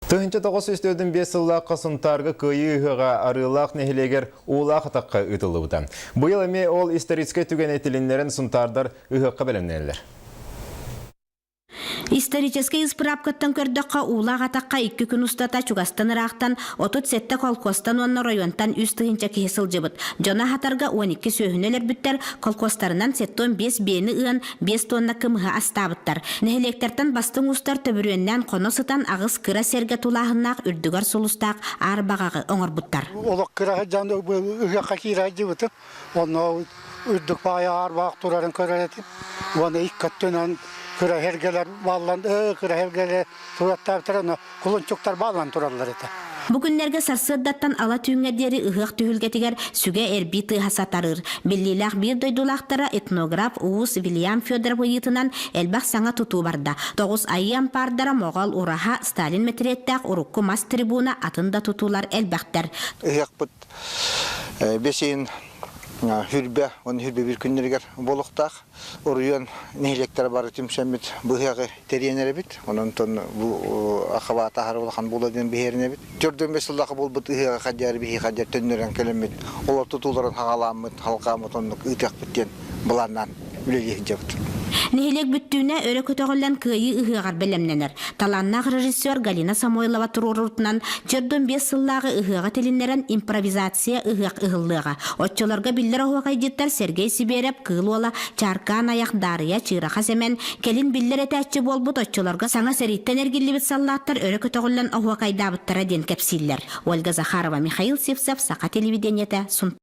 1945 сыллаахха Сунтаарга Кыайыы ыһыаҕа Арыылаах нэһилиэгэр Уулаах атахха ыытыллыбыта. Быйыл эмиэ ол историческай түгэни тилиннэрэн сунтаардар ыһыахха бэлэмнэнэллэр. Историческай ыспыраапкаттан көрдөххө, Уулаах атахха икки күн устата чугастан ыраахтан 37 колхозтан уонна оройуонтан 3000 киһи сылдьыбыт. Дьоно аһатарга 12 сүөһүнү өлөрбүттэр, колхозтарынан 75 биэни ыан, 5 тонна кымыһы астаабыттар. Нэһилиэктэртэн бастыҥ уустар төбүрүөннээн хоно сытан аҕыс кыра сэргэ тулааһыннаах үрдүгэр сулустаах аар баҕаҕы оҥорбуттар. Олох кыра сылдьан ыһыахха киирэ сылдьыбытым. Онно үрдүк баайа аар баҕах турарын көрөр этим. Уонна икки өттүнэн кыра сэргэлэр бааллан, кыра сэргэлэр тураттаабыттар, онно кулунчуктар бааллан тураллар этэ. Бу күннэргэ сарсыардаттан ала түүҥҥэ диэри ыһыах түһүлгэтигэр сүгэ эрбии тыаһа сатарыыр. Биллиилээх биир дойдулаахтара этнограф уус Вильям Федоров ыйыытынан элбэх саҥа тутуу барда. Тоҕус айыы ампаардара Моҕол, Ураһа, Сталин мэтириэттээх урукку мас трибуна, атын да тутуулар элбэхтэр. Ыһыахпыт бэс ыйын хүрбэ уонна хүрбэ биир күннэригэр буолуохтаах. Оройуон нэһилиэктэрэ бары түмсэммит быһыаҕы тэрийэн эрэбит. Онон бу ахабаата аһары улахан буолуо диэн биһиэринэбит. Төрдүөн сыллаах буолбут ыһыаҕы хадьаары биһи хадьар төннөрөн кэлэммит, олор тутууларын хаҕалааммыт, халҕааммыт оннук ыытыахпыт диэн былааннаан үлэлии сылдьабыт. Нэһилиэк бүттүүнэ өрө көтөҕүллэн Кыайыы ыһыаҕар бэлэмнэнэр. Талааннаах режиссер Галина Самойлова туруорурутунан Чөрдөн биэс сыллааҕы ыһыаҕы тилиннэрэн импровизация ыһыах ыһыллыаҕа. Оччолорго биллэр оһуохайдьыттар Сергей Сибиэрэп, Кыыл Уола, Чааркаан Айах, Даарыйа, Чыыраха Сэмэн, кэлин биллэр этээччи буолбут оччолорго саҥа сэрииттэн эргиллибит саллааттар өрө көтөҕүллэн оһуокайдаабыттара диэн кэпсииллэр. Ольга Захарова, Михаил Сивцев, Саха телевидениетэ, Сунтаар.